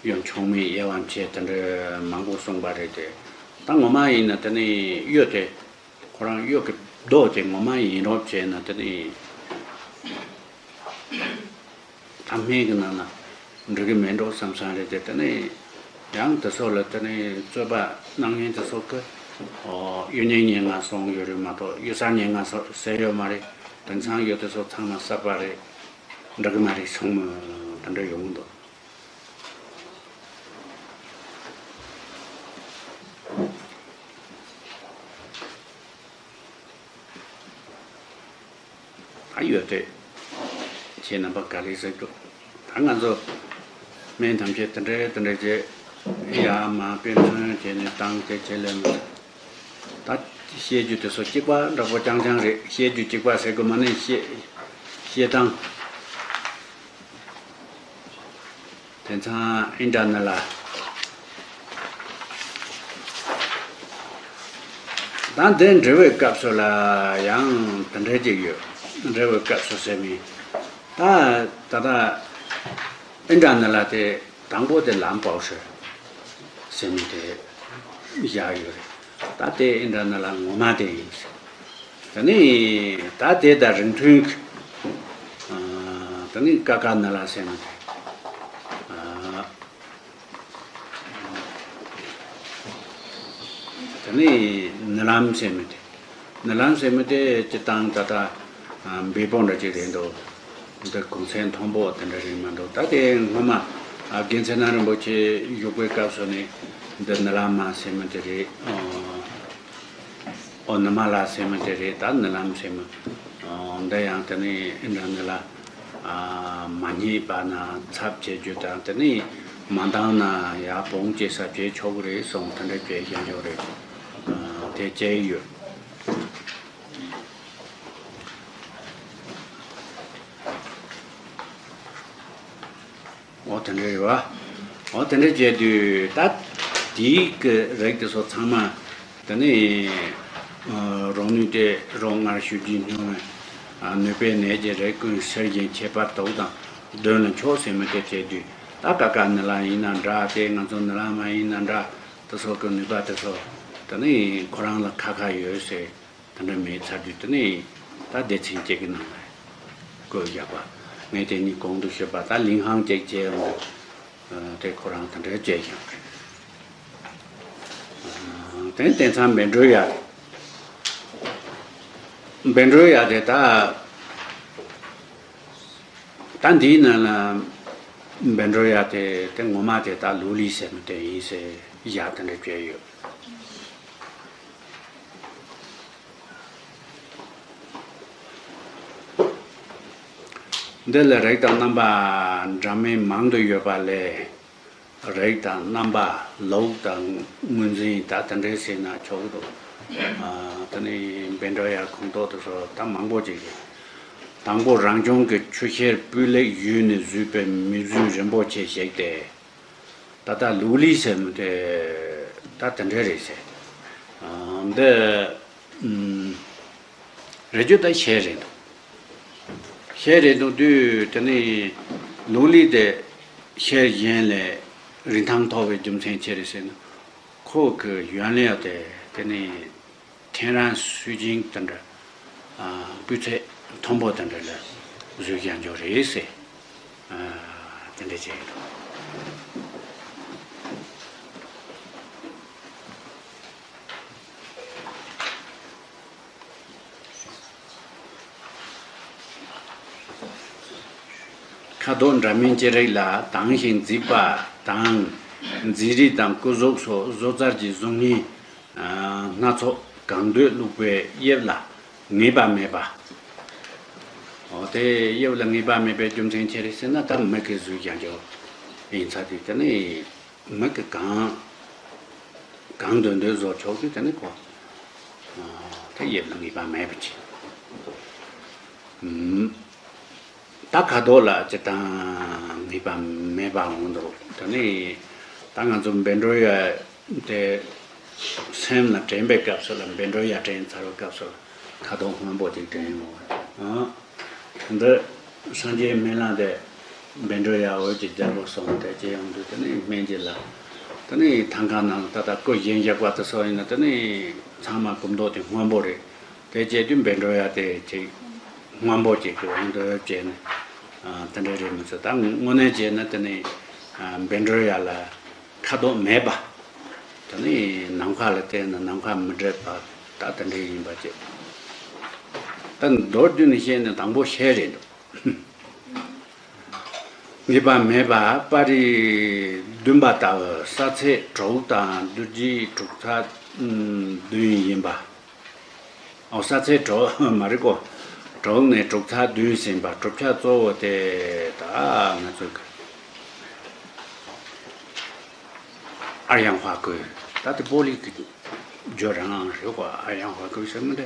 གཡུ་མཆོག་མེད་དབྱེ་བ་ཕྱེ་དེ་འདྲ་མང་པོ་གསུངས་པ་རེད་དེ། ད་ངོ་མ་ཡིན་ན་དེ་ནི་གཡུ་དེ་ཁོ་རང་གཡུ་གི་རྡོ་དེ་ངོ་མ་ཡིན་རོགས་བྱས་ན་དེ་ནི། ཐ་སྨད་ཀྱི་ནང་ན་འགྲིག་གི་མེད་འགྲོ་བསམ་བསམ་རེད་དེ། དེ་ནས་ཡང་དེ་ཚོ་ལ་དེ་ནས་རྩོད་པ་གནང་མཁན་དེ་ཚོ་གི་ཨོ་གཡུ་ཉེ་ཉེ་ང་སོང་ཡོད་རེད་མ་གཏོགས་གཡུ་གསར་ཉེ་ང་སོང་ཟེར་ཡོད་མ་རེད། དེང་སང་གཡུ་དེ་ཚོ་ཚང་མ་གསར་པ་རེད། འགྲིག་གི་མ་རེད་གསུངས་མོ་དེ་འདྲ་ཡོང་གི་འདུག་ད་ཡོད་དེ། ཁྱེད་རྣམ་པ་ག་ལེ་ཟེར་འདུག་ད་ང་ཚོ་སྨན་ཐམས་ཅད་དེ་འདྲའི་དེ་འདྲ་བྱས་ཡ་མ་དཔེ་མཚོན་བྱས་ནས་བཏང་དེ་བྱས་ལས་མི་འདུག་ད་བཤད་རྒྱུ་དེ་ཚོ་གཅིག་པ་འདྲ་པོ་རྐྱང་རྐྱང་རེད། བཤད་རྒྱུ་གཅིག་པ་ཟེར་དགོས་མ་ནི་བཤད་བཤད་སྟངས། དེང་སང་ཨིན་ཏྲ་ནེ་ལ། ད་འདི་འབྲི་བའི་སྐབས་སུ་ལ་ཡང་དེ་འདྲ་ཅིག་ཡོད། འབྲི་བའི་སྐབས་སུ་ཟེར་མི། ད་ད་ལྟ་ཨིན་ཏྲ་ནེ་ལ་དེ་དང་པོ་དེ་ལམ་པའོ་ཧྲི་ཟེར་མི་དེ་བཞག་ཡོད་རེད། ད་དེ་ཨིན་དྲ་ནི་ལ་ངོ་མ་དེ་ཡིན་ཟེར། དེ་ནི་ད་དེ་ད་རིང་ཐུང་གི། ཨ། དེ་ནི་ཀ་ཀ་ནི་ལ་ཟེར་ནི་དེ། ཨ། དེ་ནི་ནི་ལམ་ཟེར་མི་དེ། ནི་ལམ་ཟེར་མི་དེ་སྤྱིར་བཏང་ད་ལྟ་འབད་པོ་འདྲ་ཅིག་རེད་འདུག་འདི་གུང་སེང་མཐོན་པོ་དེ་འདྲ་རེད་མ་འདུག་ད་དེ་སྔོན་མ་དགེ་མཚན་ནག་རིན་པོ་ཆེ་བཞུགས་པའི་སྐབས་སུ་ནི་འདི་ནི་ལམ་མ་ཟེར་མི་དེ་རེད། ཨོ་ནི་མ་ལ་ཟེར་མི་དེ་རེད། ད་ནི་ལམ་ཟེར་མི། འདི་ཡང་དེ་ནི་ཨིན་དྲ་ནི་ལ། མ་རྙེད་པ་ན་ཚབ་བྱེད་རྒྱུ་དང་དེ་ནི་མ་འདང་ན་ཡར་བོང་ཅེས་ས་བྱེད་ཆོག་གི་རེད་གསུངས། དེ་འདྲ་བྱས་བཞག་ཡོད་རེད། དེ་བྱས་ཡོད། འོ་དེ་འདྲ་རེད་བ། འོ་དེ་འདྲ་བྱས་དུས་ད་དེའི་གི་རིགས་དེ་ཚོ་ཚང་མ་དེ་ནི་རོ་ནུས་ཏེ་རོ་མངར་ཞུ་རྒྱུའི་སྨྱོ་བའི་ནུས་པའི་ནད་ཀྱི་རིགས་ཀུན་སེལ་ཞིང་ཁྱད་པར་དུག་དང་གདོན་ལ་འཁྱོག་ཟེར་མི་དེ་བྱས་དུས་ད་ཀ་ཀ་ནི་ལ་ཡིན་ན་འདྲ། དེ་ང་ཚོ་ནི་ལ་མ་ཡིན་ན་འདྲ། དེ་ཚོ་གི་ནུས་པ་དེ་ཚོ་དེ་ནི་ཁོ་རང་ལ་ཁ་ཁ་ཡོད་ཟེར། དེ་འདྲ་མེད་ཚར་དུས་དེ་ནི་ད་སྡེ་ཚན་གཅིག་གི་ནང་ལ་བཀོད་བཞག་པ། ངས་དེ་ནི་གོང་དུ་ཞུས་པ་ད་ལིང་ཧང་གཅིག་བྱས་ཡོང་དུས་དེ་ཁོ་རང་དེ་འདྲ་བྱས་ཀྱང་དེ་དེང་སང་བཻ་ཌཱུརྱ། བཻ་ཌཱུརྱ་དེ་ད་ད་འདིའི་ནང་ལ་བཻ་ཌཱུརྱ་དེ་དེ་ངོ་མ་དེ་ད་ལུག་ལི་ཟེར་མི་དེ་ཡིན་ཟེར་བཞག་དེ་འདྲ་བྱས་ཡོད། འདི་ལ་རིགས་དང་རྣམ་པ་འདྲ་མིན་མང་དུ་ཡོད་པ་ལས། རིགས་དང་རྣམ་པ་ལུག་དང་ངོས་འཛིན་ད་དེ་འདྲའི་ཟེར་ན་ཆོག་གི་འདུག་ཨ། དེ་ནི་བཻ་ཌཱུརྱ་ཁོངས་གཏོགས་དེ་ཚོ་ད་མང་པོ་ཅིག་རེད། དང་པོ་རང་བྱུང་གི་ཆུ་ཤེལ་སྤུས་ལེགས་ཡུལ་ནས་བཟོས་པའི་མིག་ཟུང་རིན་པོ་ཆེ་ཞིག་སྟེ། ད་ལྟ་ལུག་ལི་ཟེར་མི་དེ་ད་དེ་འདྲ་རེད་ཟེར། ཨ། འདི་ཨམ། རེད་རྒྱུ་ད་ཤེལ་རེད་འདུག་ཤེལ་རེད་འདུག་དུས་དེ་ནི་ལུག་ལི་དེ་ཤེལ་གཞན་ལས་རིན་ཐང་མཐོ་བའི་རྒྱུ་མཚན་ཅི་རེད་ཟེར་ན། ཁོ་གི་ཡོན་ལས་དེ་དེ་ནི་ཐེངས་རང་སུས་ཅིང་དེ་འདྲ། ཨ། སྤུས་ཚད་མཐོན་པོ་དེ་འདྲ་ལ་བཟོས་ཀྱང་འཇོག་རེད་ཟེར། ཨ། དེ་འདྲ་བྱས་འདུག་ཁ་དོག་འདྲ་མིན་ཅི་རིགས་ལ་དྭངས་ཤིང་མཛེས་པ་དང་། མཛེས་རིས་དང་སྐུ་གཟུགས་སོགས་བཟོ་རྩལ་གྱི་གཟུགས་བརྙན་སྣ་ཚོགས་གང་འདོད་བླུགས་པའི་དབྱིབས་ལ་ངེས་པ་མེད་པ། འོ་དེ་དབྱིབས་ལ་ངེས་པ་མེད་པའི་རྒྱུ་མཚན་ཅི་རེད་ཟེར་ན། ད་མིག་གིས་བཟོས་ཀྱང་འཇོག་ཡིན་ཚར་དུས་དེ་ནི། མིག་གིས་གང་གང་འདོད་འདོད་བཟོ་ཆོག་དུས་དེ་ནི་ཁོ། ཨ། དེ་དབྱིབས་ལ་ངེས་པ་མེད་པ་ཅིག་ཨུམ། ད་ཁ་དོག་ལ་སྤྱིར་བཏང་ངེས་པ་མེད་པ་འོང་འདུག་དེ་ནི་ད་ང་ཚོ་བཻ་ཌཱུརྱ་དེ་སེམས་ལ་དྲན་པའི་སྐབས་སུ་ལ། བཻ་ཌཱུརྱ་དྲན་ཚར་བའི་སྐབས་སུ་ལ་ཁ་དོག་སྔོན་པོ་ཅིག་དྲན་ཡོང་བ། ཨ། འདི་སངས་རྒྱས་སྨན་བླ་དེ་བཻ་ཌཱུརྱ་འོད་ཀྱི་རྒྱལ་པོ་གསུངས་ཏེ་བྱས་ཡོང་དུས་དེ་ནི་སྨན་གྱི་བླ། དེ་ནི་ཐང་ཀ་ནང་ད་ལྟ་སྐུ་བཞེངས་བཞག་པ་དེ་ཚོ་ཡིན་ན་དེ་ནི་ཚང་མ་སྐུ་མདོག་དེ་སྔོན་པོ་རེད། དེ་བྱས་དུས་བཻ་ཌཱུརྱ་དེ་ཅིག་སྔོན་པོ་ཅིག་གི་འོང་དུས་བྱས་ནས། ཨ། དེ་འདྲ་རེད་མི་ཚོ། ད་དངོས་གནས་བྱས་ན་དེ་ནི། ཨ། བཻ་ཌཱུརྱ་ལ་ཁ་དོག་མེད་པ། དེ་ནི་ནམ་མཁའ་ལ་བལྟས་ན་ནམ་མཁའ་མི་འདྲ་བ་ད་དེ་འདྲ་ཡིན་པ་བྱས། ད་མདོར་བསྡུས་ནས་བཤད་ན་དང་པོ་ཤེལ་རེད་འདུག་ངེས་པ་མེད་པ་པར་རིས་བདུན་པ་ལྟ་བུ་ས་ཚད་དྲུག་དང་རྡུལ་རྒྱས་དྲུག་ཚེག་བདུན་ཡིན་པ། ཨོ། ས་ཚད་དྲུག་མ་རེད་གོ། དྲུག་ནས་དྲུག་ཚེག་བདུན་ཟིན་པ། གྲུབ་ཆ་གཙོ་བོ་དེ་ད་ང་ཚོ་གི་ཨརྱ་ཧྭ་ཀོའི། ད་དེ་པོ་ལི་གི་ཇོ་རང་རེད་གོ། ཨརྱ་ཧྭ་ཀོའི་ཟེར་མི་དེ།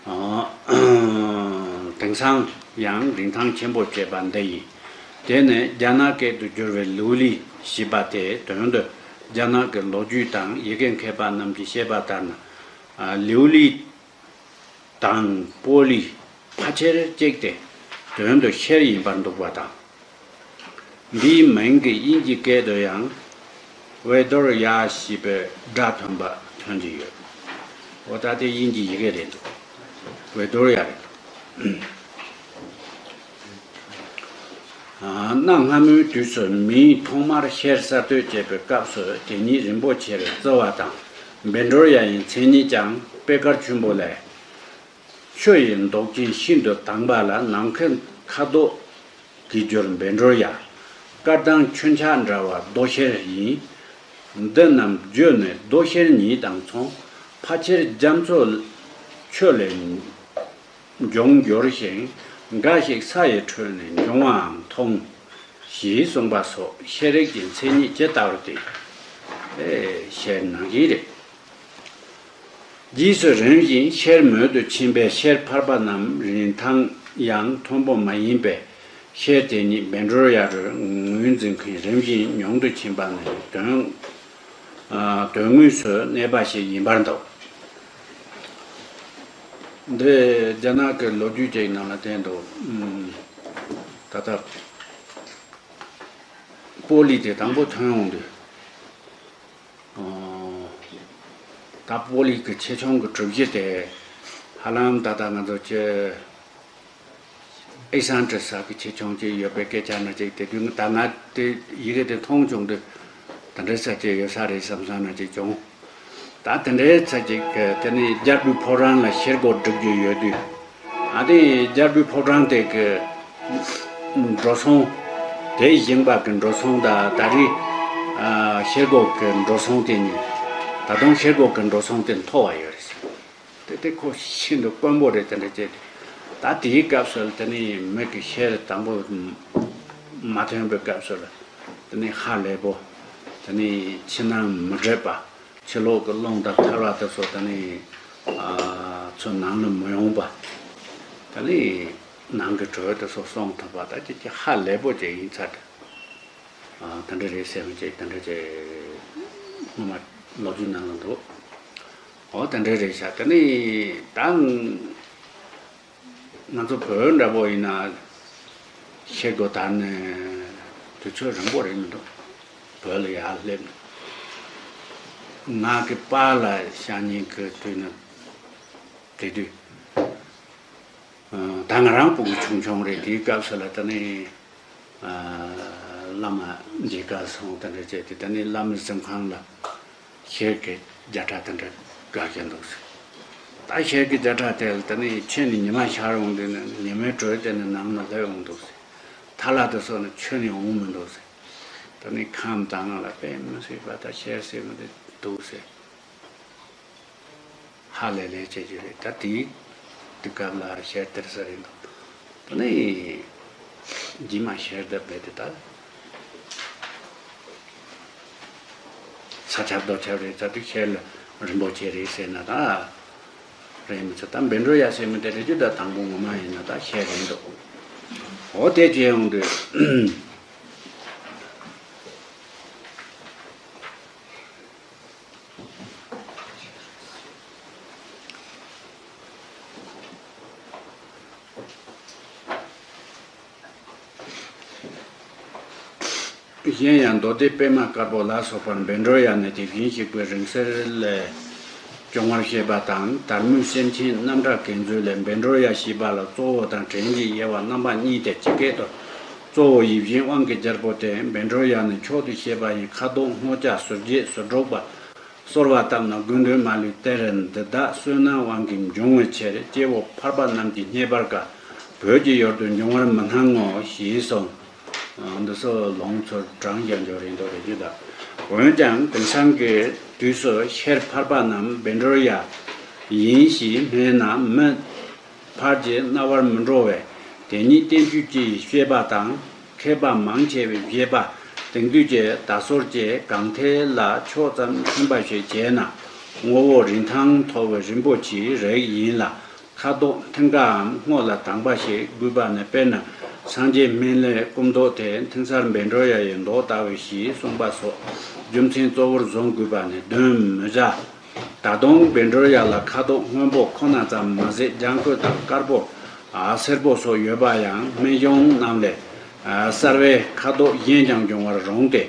ཨ། དེང་སང་ཡང་རིན་ཐང་ཆེན་པོ་བྱས་པ་འདི་ཡིན། དེ་ནི་རྒྱ་ནག་སྐད་དུ་བསྒྱུར་བའི་ལུའུ་ལི་ཞེས་པ་དེ་དོན་དུ་རྒྱ་ནག་གི་ལོ་རྒྱུས་དང་ཡི་གེ་མཁས་པ་རྣམས་ཀྱིས་བཤད་པ་ལྟར་ན། ཨ། ལིའུ་ལི་དང་པོ་ལི་ཕལ་ཆེར་གཅིག་སྟེ། དོན་དུ་ཤེལ་ཡིན་པར་འདུག་པ་དང་། འདིའི་མིང་གི་དབྱིན་ཇིའི་སྐད་དུ་ཡང་ཝེ་དོར་ཡ་ཞེས་པའི་སྒྲ་ཐོན་པ་ ཐོན་གྱི་ཡོད། འོ་ད་དེ་དབྱིན་ཇིའི་ཡི་གེ་རེད་འདུག་ཝེ་ཏོ་རི་ཡ་རེད་འདུག་གནའ་སྔ་མོའི་དུས་སུ་མིས་ཐོག་མར་ཤེལ་གསར་གཏོད་བྱེད་པའི་སྐབས་སུ་དེ་ཉིད་རིན་པོ་ཆེར་བརྩི་བ་དང་། བཻ་ཌཱུརྱ་ཡི་མཚན་ཉིད་ཀྱང་པེ་དཀར་ཆུན་པོ་ལས། ཆུ་ཡི་མདོག་ཅན་ཤིན་ཏུ་དྭངས་པ་ལ་ནམ་མཁའི་ཁ་དོག་གིས་བསྒྱུར་བཻ་ཌཱུརྱ། དཀར་དྭངས་ཆུན་ཆགས་འདྲ་བ་རྡོ་ཤེལ་ཡིན། འདི་རྣམས་བརྗོད་ནས་རྡོ་ཤེལ་ཉིད་དང་མཚུངས། ཕལ་ཆེར་རྒྱ་མཚོ་ཆུ་ལས་འབྱུང་འགྱུར་ཞིང་། འགའ་ཞིག་ས་ཡི་ཁྲོད་ནས་འབྱུང་བའང་མཐོང་། ཞེས་གསུངས་པ་སོགས་ཤེལ་རིགས་ཀྱི་མཚན་ཉིད་ཇི་ལྟ་བར་དེ་ཤེལ་ནང་བཞིན་རེད། རྗེས་སུ་རིམ་བཞིན་ཤེལ་མོད་དུ་ཕྱིན་པས་ཤེལ་ཕལ་པ་རྣམས་རིན་ཐང་ཡང་མཐོན་པོ་མ་ཡིན་པས། ཤེལ་དེ་ཉིད་བཻ་ཌཱུརྱ་རུ་ངོས་འཛིན་མཁན་རིམ་བཞིན་ཉུང་དུ་ཕྱིན་པ་ནི་དོན་དོན་དངོས་སུ་གནས་པ་ཞིག་ཡིན་པར་འདུག་འདི་རྒྱ་ནག་གི་ལོ་རྒྱུས་ཅིག་ནང་ལ་བསྟན་འདུག་ད་ལྟ་པོ་ལི་དེ་དང་པོ་ཐོན་ཡོང་དུས། ད་པོ་ལི་གི་ཆེ་ཆུང་གི་གྲུབ་གཞི་དེ་ཧ་ལམ་ད་ལྟ་ང་ཚོ་ཀྱི་ཨེ་སན་ཏྲི་ས་གི་ཆེ་ཆུང་ཅིག་ཡོད་པའི་སྐད་ཆ་ན་ཅིག་དེ་དུས་ད་ང་དེ་ཡི་གེ་དེ་མཐོང་བྱུང་དུས་ད་འདྲ་ས་ཅིག་ཡོད་ས་རེད་བསམ་སོང་ན་ཅིག་བྱུང་། ད་དེ་འདྲའི་ས་ཅིག་དེ་ནི་རྒྱལ་པོའི་ཕོ་བྲང་ལ་ཤེལ་སྒོ་སྒྲིག་རྒྱུ་ཡོད་དུས། ཨ་དེ་རྒྱལ་པོའི་ཕོ་བྲང་དེ་གི་འགྲོ་སོང་། དེ་བཞེངས་པ་གི་འགྲོ་སོང་དང་ད་རེས་ཨ་ཤེལ་སྒོ་གི་འགྲོ་སོང་དེ་གཉིས། ད་དུང་ཤེལ་སྒོ་གི་འགྲོ་སོང་དེ་མཐོ་བ་ཡོད་རེད། དེ་དེ་ཁོ་ཤིན་ཏུ་དཀོན་པོ་རེད། དེ་འདྲ་བྱས་ཏེ་ད་དེའི་སྐབས་སུ་དེ་ནི་མི་གི་ཤེལ་དང་པོ་མ་ཐོན་པའི་སྐབས་སུ་ལ་དེ་ནི་ཧ་ལས་པོ། དེ་ནི་ཕྱི་ནང་མི་འདྲེས་པ། ཕྱི་ལོགས་ཀྱི་རླུང་དང་ཐལ་བ་དེ་ཚོ་ད་ནི་ཨ་ཚུར་ནང་ལ་མི་ཡོང་བ། ད་ནི་ནང་གི་དྲོད་དེ་ཚོ་སྲུང་ཐུབ་པ་ད་ཅི་ཅི་ཧ་ལས་པོ་ཅིག་ཡིན་ཚར་ཏེ། ཨ་དེ་འདྲ་རེད་ཟེར་བ་ཅིག་དེ་འདྲ་ཅིག་སྔོན་མ་ལོ་རྒྱུས་ནང་ལ་འདུག་འོ་དེ་འདྲ་རེད་ཤག་ད་ནི་ད། ང་ཚོ་བོད་འདྲ་པོ་ཡིན་ན་ཤེལ་སྒོ་དར་ནས་དུས་ཚོད་རིང་པོ་རེད་མི་འདུག་བོད་ལ་ཡར་སླེབས་ནས། ང་གི་པཱ་ལགས་ཤག་ཉིན་གྱི་དུས་ན་དེ་དུས་ད་ང་རང་སྤུ་གུ་ཆུང་ཆུང་རེད། དེའི་སྐབས་སུ་ལ་ད་ནི་བླ་མ་མཇལ་ཁ་སོང་། དེ་འདྲ་བྱས་ཏེ་ད་ནི་བླ་མའི་གཟིམ་ཁང་ལ། ཤེལ་གྱི་རྒྱ་གྲྭ་དེ་འདྲ་དགའ་གི་འདུག་ཟེར། ད་ཤེལ་གྱི་རྒྱ་གྲྭ་དེ་ལ་ད་ནི་ཁྱེད་ནི་ཉི་མ་ཤར་འོང་དུས་ནི་ཉི་མའི་དྲོད་དེ་ནི་ནང་ན་སླེབས་འོང་འདུག་ཟེར། ཐལ་བ་དེ་སོགས་ནི་ཁྱོན་ནས་འོང་མི་འདུག་ཟེར། ད་ནི་ཁམས་དྭངས་ལ་དཔེ་མི་སྲིད་པ་ད་ཤེལ་ཟེར་མི་དེ་འདུག་ཟེར། ཧ་ལས་ལས་བྱེད་རྒྱུ་རེད། ད་དེའི་དུས་སྐབས་ལ་ཤེལ་དེར་ས་རེད་འདུག་ད་ནི་རྗེས་མ་ཤེལ་དེ་རྦད་དེ་ད། ས་ཆ་རྡོ་ཆ་རེད། ད་དུ་ཤེལ་རིན་པོ་ཆེ་རེད་ཟེར་ན་ད་རེད་མི་ཚོ་ད་བཻ་ཌཱུརྱ་ཟེར་མི་དེ་རེད་རྒྱུ་ད་དང་པོ་ངོ་མ་ཡིན་ན་ད་ཤེལ་རེད་འདུག་འོ་དེ་བྱས་ཡོང་དུས། གཞན་ཡང་མདོ་སྡེ་པད་མ་དཀར་པོ་ལ་སོགས་པར་བཻ་ཌཱུརྱ་ནི་དེ་བཞིན་གཤེགས་པའི་རིང་བསྲེལ་ལས་བྱུང་བར་བཤད་པ་དང་། དར་མོའི་སེམས་ཅན་རྣམ་དག་གི་མཛོད་ལས་བཻ་ཌཱུརྱ་ཞེས་པ་ལ་གཙོ་བོ་དང་བྲན་གྱི་དབྱེ་བ་རྣམ་པ་གཉིས་ཏེ། ཇི་སྐད་དུ། གཙོ་བོ་ཡིད་བཞིན་དབང་གི་རྒྱལ་པོ་སྟེ། བཻ་ཌཱུརྱ་ནི་མཆོག་ཏུ་གཤེགས་པ་ཡི། ཁ་དོག་སྔོ་སྐྱ་ཟུར་བརྒྱད་ཟུར་དྲུག་པ། གསོལ་བ་བཏབ་ན་དགོས་འདོད་མ་ལུས་སྟེར། འདི་དག་བསོད་ནམས་དབང་གིས་འབྱུང་བའི་ཕྱིར། སྐྱེ་བོ་ཕལ་པ་རྣམས་ཀྱིས་རྙེད་པར་དཀའ། བོད་ཀྱི་ཡུལ་དུ་འབྱུང་བར་མི་སྣང་ངོ་། ཞེས་གསུངས། འདི་ཚོ་ལུང་ཚུར་དྲངས་རྒྱག་འཇོག་རེད་འདུག་རེད་རྒྱུ་དང་། འོན་ཀྱང་དེང་སང་གི་དུས་སུ་ཤེལ་ཕལ་པ་རྣམས་བཻ་ཌཱུརྱ་ཡིན་ཞེས་སྨྲས་ན་མི་ཕལ་གྱིས་རྣ་བར་མི་འགྲོ་བས། དེ་ཉིད་བསྟན་བཅོས་ཀྱིས་ཤེས་པ་དང་། མཁས་པ་མང་ཆེ་བས་བཞེད་པ་དེང་དུས་ཀྱི་བརྡ་སོར་གྱི་གང་ཐད་ལ་ཕྱོགས་ཙམ་མཐུན་པ་ཞིག་བྱས་ན། ངོ་བོ་རིན་ཐང་མཐོ་བའི་རིན་པོ་ཆེའི་རིགས་ཡིན་ལ། ཁ་དོག་མཐིང་གའམ་སྔོ་ལ་དྭངས་པ་ཞིག་དགོས་པ་ནི། དཔེར་ན་སངས་རྒྱས་སྨན་བླའི་སྐུ་མདོག་དེ་མཐིང་གསར་བཻ་ཌཱུརྱ་ཡི་མདོག་ལྟ་བུ་ཞེས་གསུངས་པ་སོགས་རྒྱུ་མཚན་གཙོ་བོར་བཟུང་དགོས་པ་ནི་གདོན་མི་བྱ། ད་དུང་བཻ་ཌཱུརྱ་ལ་ཁ་དོག་སྔོན་པོ་ཁོ་ན་ཙམ་མ་ཟད་ལྗང་ཁུ་དང་དཀར་པོ། ཨ་སེར་པོ་སོགས་ཡོད་པ་ཡང་སྨན་གཞུང་རྣམས་ལས་ཨ་གསར་བའི་ཁ་དོག་གཞན་ཀྱང་འབྱུང་བར་རུང་སྟེ།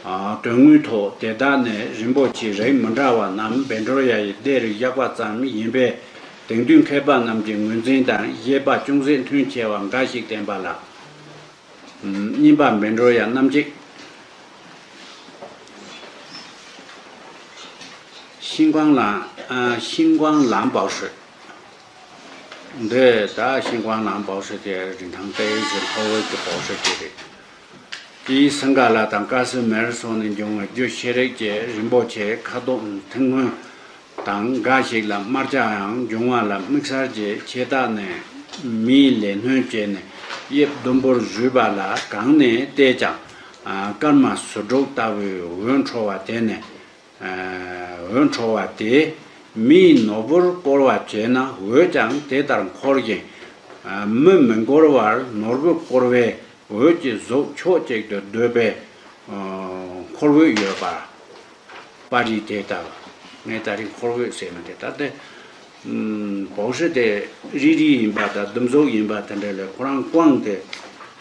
དོན་དངོས་ཐོག་དེ་དག་ནི་རིན་པོ་ཆེའི་རིགས་མི་འདྲ་བ་རྣམས་བཻ་ཌཱུརྱ་ཡི་སྡེར་བཞག་པ་ཙམ་ཡིན་པས། དེང་དུས་མཁས་པ་རྣམས་ཀྱིས་ངོས་འཛིན་དང་བཞེད་པ་ཅུང་ཟད་མཐུན་ཆེ་བ་འགའ་ཞིག་བསྟན་པ་ལ། གཉིས་པ་བཻ་ཌཱུརྱ་རྣམ་འབྱེད། 星光蓝 ཨ། 星光蓝宝石། འདི་ད་星光蓝宝石 དེ་རིན་ཐང་དཔེ་ཞིག་མཐོ་བོ་གི་宝石 དེ་རེད། དེའི་སིང་ག་ལ་དང་ཀ་སི་མིར་སོགས་ནས་འབྱུང་བའི་རྒྱུ་ཤེས་རིག་གི་རིན་པོ་ཆེ་ཁ་དོག་མཐིང་སྔོན་དང་འགའ་ཞིག་ལ་དམར་སྐྱ་ཡང་འབྱུང་བ་ལ་དམིགས་བསལ་གྱི་ཆེ་རྟགས་ནི། མིའི་ལས་སྣོན་བྱས་ནས་དབྱིབས་ཟླུམ་པོར་བཟོས་པ་ལ་གང་ནས་བལྟས་ཀྱང་། ཨ། སྐར་མ་ཟུར་དྲུག་ལྟ་བུའི་འོད་འཕྲོ་བ་དེ་ནི། ཨ། འོད་འཕྲོ་བ་དེ་མིའི་ནོར་བུར་བསྐོར་བ་བྱས་ན་འོད་ཀྱང་དེ་ལྟར་འཁོར་ཞིང་། ཨ། མི་མི་འཁོར་བར་ནོར་བུས་བསྐོར་བའི་འོད་ཀྱི་གཟུགས་ཕྱོགས་གཅིག་ཏུ་སྡོད་པས། ཨ། འཁོར་འོད་ཡོད་པ། པར་རིས་དེ་ལྟ་བུ། ངས་ད་རེས་འཁོར་འོད་ཟེར་ནི་དེ་ལྟ་སྟེ། ཨམ། 宝石 དེ་རིལ་རིལ་ཡིན་པ་དང་ཟླུམ་གཟུགས་ཡིན་པ་དེ་འདྲ་ལས། ཁོ་རང་བཀང་སྟེ་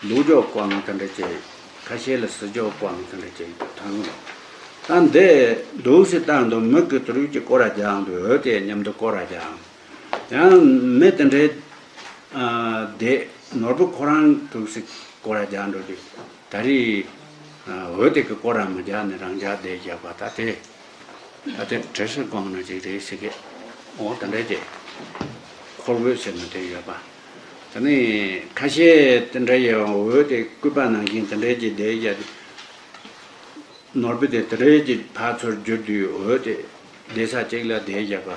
ལུག་སྒྱོགས་བཀང་དེ་འདྲ་བྱས། ཁ་ཤས་ལ་སུ་སྒྱོགས་བཀང་དེ་འདྲ་བྱས་ཐོན་ནོ། ད་འདི་འདུག་སེ་བཏང་དུས་མིག་གིས་དེ་རིགས་ཀྱི་སྐོར་ར་རྒྱག་འདུག་འོད་དེ་མཉམ་དུ་སྐོར་ར་རྒྱག་ཡང་མི་དེ་འདྲའི། ཨ། དེ་ནོར་བུ་ཁོ་རང་འདུག་སེ་སྐོར་ར་རྒྱག་འགྲོ་དུས་ད་རེས། ཨ། འོད་དེ་གི་སྐོར་ར་མི་རྒྱག་ནས་རང་འཇགས་བསྡད་བཞག་པ་ད་དེ། ད་དེ་བྲེ་སེར་གོང་ན་ཅིག་རེད་ཟེར་གི། འོ་ད་འདྲ་ཅིག་འཁོར་འོད་ཟེར་ནི་དེ་ཡོད་པ། དེ་ནས་ཁ་ཤས་དེ་འདྲ་ཡོད། འོད་དེ་སྐུད་པ་ནང་བཞིན་དེ་འདྲ་ཅིག་བསྡད་བཞག་དུས། ནོར་བུ་དེ་དེ་འདྲ་ཅིག་ཕར་ཚུར་བསྒྱུར་དུས་འོད་དེ་བསྡད་ས་གཅིག་ལ་བསྡད་བཞག་པ།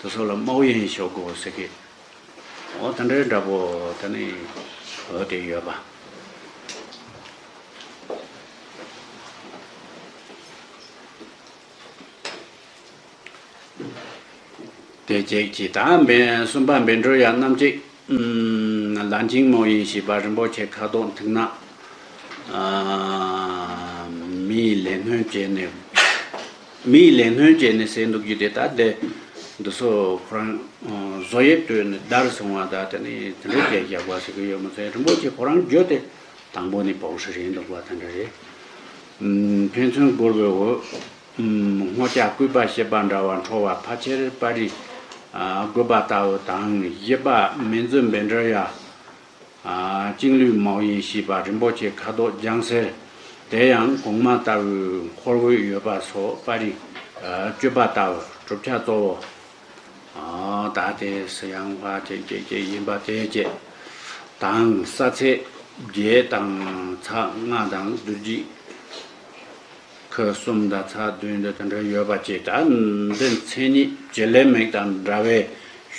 དེ་ཚོ་ལ་མའོ་ཡིན་ཞོ་གོ་ཟེར་གི། འོ་དེ་འདྲའི་འདྲ་པོ་དེ་ནི་འོད་དེ་ཡོད་པ། དེ་གཅིག་གིས་ད་བེ་གསུམ་པ་བཻ་ཌཱུརྱ་རྣམ་འབྱེད། ཨམ། 蓝晶毛印 ཞེས་པ་རིན་པོ་ཆེ་ཁ་དོག་མཐིང་ནག་ཨ། མིའི་ལས་སྣོན་བྱས་ནས། མིའི་ལས་སྣོན་བྱས་ནས་ཟེར་འདུག་རྒྱུ་དེ་ད་དེ། འདི་ཚོ་ཁོ་རང་བཟོ་དབྱིབས་བཏོན་ནས་བརྡར་སོང་བ་ད་དེ་ནི་དེ་འདྲ་བྱས་བཞག་པ་ཞིག་ཡོད་མ་ཚད། རིན་པོ་ཆེ་ཁོ་རང་རྒྱུ་དེ་དང་པོ་ནི་宝石 རེད་འདུག་པ་དེ་འདྲ་རེད། ཨམ། ཕན་ཚུན་བསྐོར་བའི་འོད། ཨམ། སྔོ་སྐྱ་སྐུད་པ་ཞེས་པ་འདྲ་བ་འཕྲོ་བ་ཕལ་ཆེར་པར་རིས། ཨ། དགོད་པ་ལྟ་བུ་དང་། བཞི་པ་མེ་མཛོད་བཻ་ཌཱུརྱ། ཨ། 金绿毛印 ཞེས་པ་རིན་པོ་ཆེ་ཁ་དོག་ལྗང་སེར། དེ་ཡང་གོང་མ་ལྟ་བུའི་འཁོར་འོད་ཡོད་པ་སོགས་པར་རིས། ཨ། བཅུ་པ་ལྟ་བུ་གྲུབ་ཆ་གཙོ་བོ། ཨ། ད་དེ་སི་ཡང་ཧྭ་ཅེ་ཅེ་ཅེ་ཡིན་པ་དེ་བཅས་དང་། ས་ཚད་བརྒྱད་དང་ཚེག་ལྔ་དང་རྡུལ་གཅིག་ཁུ་གསུམ་དང་ཚེག་བདུན་དང་དེ་འདྲ་ཡོད་པ་བཅས། ད་འདི་མཚན་ཉིད་བྱེད་ལས་མིག་དང་འདྲ་བའི་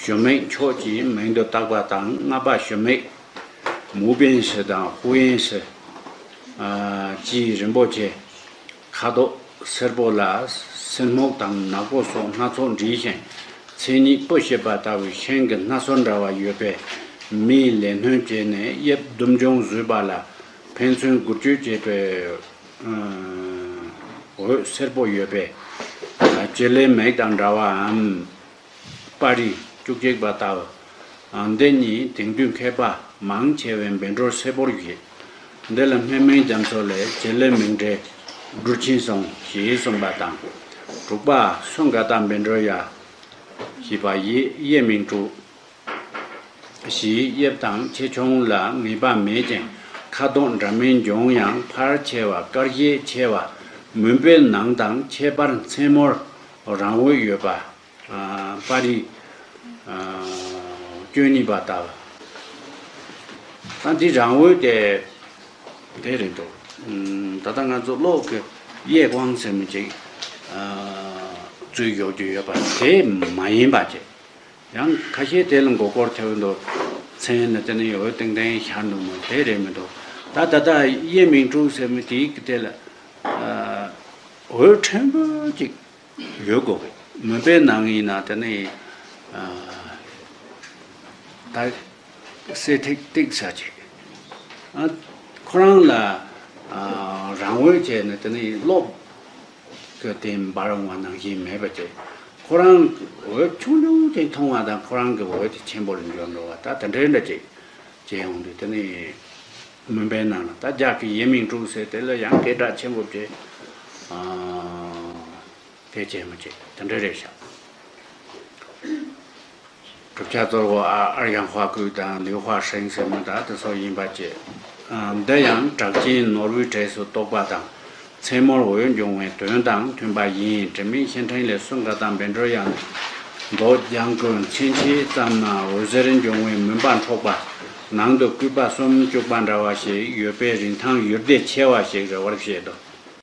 ཞུ་མིག་ཕྱོགས་ཀྱི་མིང་དུ་བཏགས་པ་དང་། ལྔ་པ་ཞུ་མིག 无边石 དང་护眼石 ཨ། ཀྱི་རིན་པོ་ཆེ་ཁ་དོག་སེར་པོ་ལ་སེར་སྨུག་དང་ནག་པོ་སོགས་སྣ་ཚོགས་འབྲི་ཞིང་། མཚན་ཉིད་སྤུ་ཞེས་པ་ལྟ་བུའི་ཤིང་གི་སྣ་ཚོགས་འདྲ་བ་ཡོད་པས། མིའི་ལས་སྣོན་བྱས་ནས་དབྱིབས་ཟླུམ་ཆུང་བཟོས་པ་ལ་ཕན་ཚུན་བསྒྱུར་བཅོས་བྱས་པའི། ཨ། འོད་སེར་པོ་ཡོད་པས། བྱེད་ལས་མིག་དང་འདྲ་བའམ། པར་རིས་བཅུ་གཅིག་པ་ལྟ་བུ། འདི་གཉིས་དེང་དུས་མཁས་པ་མང་ཆེ་བས་བཻ་ཌཱུར་སེར་པོར་བཞེད། འདི་ལ་སྨན་མིང་རྒྱ་མཚོ་ལས་བྱེད་ལས་མིང་འབྲས་སྦྲུལ་ཆེན་ཟུང་ཞེས་གསུངས་པ་དང་། དྲུག་པ་སུ་ག་ཏ་བཻ་ཌཱུརྱ་ཞེས་པ་ཡི་དབྱེ་མིང་དྲུག་ཞེས་དབྱིབས་དང་ཆེ་ཆུང་ལ་ངེས་པ་མེད་ཅིང་། ཁ་དོག་འདྲ་མིན་འབྱུང་ཡང་ཕལ་ཆེ་བ་དཀར་ཞལ་ཆེ་བ། མུན་པའི་ནང་དང་ཁྱད་པར་མཚན་མོར་རང་འོད་ཡོད་པ། ཨ། པར་རིས། ཨ། བཅུ་གཉིས་པ་ལྟ་བུ། ད་འདི་རང་འོད་དེ་དེ་རེད་འདུག་ཨམ། ད་ལྟ་ང་ཚོ་གློག་གི་དབྱེ་གོང་ཟེར་མི་ཅིག་ཨ། བཙུགས་ཡོད་རྒྱུ་ཡོད་པ་དེ་མ་ཡིན་པ་བྱས། ཡང་ཁ་ཤས་དེ་ལ་མགོ་སྐོར་ཐེབས་འདུག་མཚན་ནི་དེ་ནི་འོད་ཏིང་ཏིང་ཤར་འདུག་མོད། དེ་རེད་མི་འདུག་ད་ད་ལྟ་དབྱེ་མིང་དྲུག་ཟེར་མི་དེའི་དེ་ལ། ཨ། འོད་ཕྲན་བུ་ཅིག་ཡོད་དགོས་གི། མུན་པའི་ནང་ཡིན་ན་དེ་ནི། ཨ། ད་གསེར་ཐིག་ཏིག་ས་ཅིག་ཨ། ཁོ་རང་ལ། ཨ། རང་འོད་བྱས་ནས་དེ་ནི་གློག་གི་སྟེང་འབར་འོང་བ་ནང་བཞིན་མེད་པ་བྱས། ཁོ་རང་གི་འོད་ཆུང་ཆུང་ཅིག་མཐོང་བ་དང་ཁོ་རང་གི་འོད་དེ་ཆེན་པོ་ལ་འགྱུར་འགྲོ་བ། ད་དེ་འདྲའི་འདྲ་ཅིག་བྱས་ཡོང་དུས་དེ་ནི་མུན་པའི་ནང་ལ། ད་རྒྱ་གི་དབྱེ་མིང་དྲུག་ཟེར་དེ་ལ་ཡང་སྐད་གྲགས་ཆེན་པོ་བྱས། དེ་བྱས་མི་བྱེད་དེ་འདྲ་རེད་ཤག་གྲུབ་ཆ་གཙོ་བོ་ཨ་ཨར་ཡང་ཧྭ་ཀུའུ་དང་ལིའུ་ཧྭ་ཧྲེང་ཟེར་མི་དག་དེ་ཚོ་ཡིན་པ་བཅས། འདི་ཡང་གྲགས་ཅན་ནོར་བུའི་གྲས་སུ་གཏོགས་པ་དང་། མཚན་མོར་འོད་འབྱུང་བའི་དོན་དང་མཐུན་པ་ཡིན། དྲི་མེད་ཤིང་ཕྲན་ལས་གསུངས་འགའ་དང་བཻ་ཌཱུརྱ་ནི། མདོག་ལྗང་ཁུ་མཚོན་ཆའི་ཙམ་ན་འོད་ཟེར་འབྱུང་བའི་མུན་པ་འཕྲོག་པ། ནང་དུ་སྐུད་པ་གསུམ་བཅུག་པ་འདྲ་བ་ཞིག་ཡོད་པས་རིན་ཐང་ཡུལ་སྡེ་ཆེ་བ་ཞིག་རེད་པར་བཤད་དོ།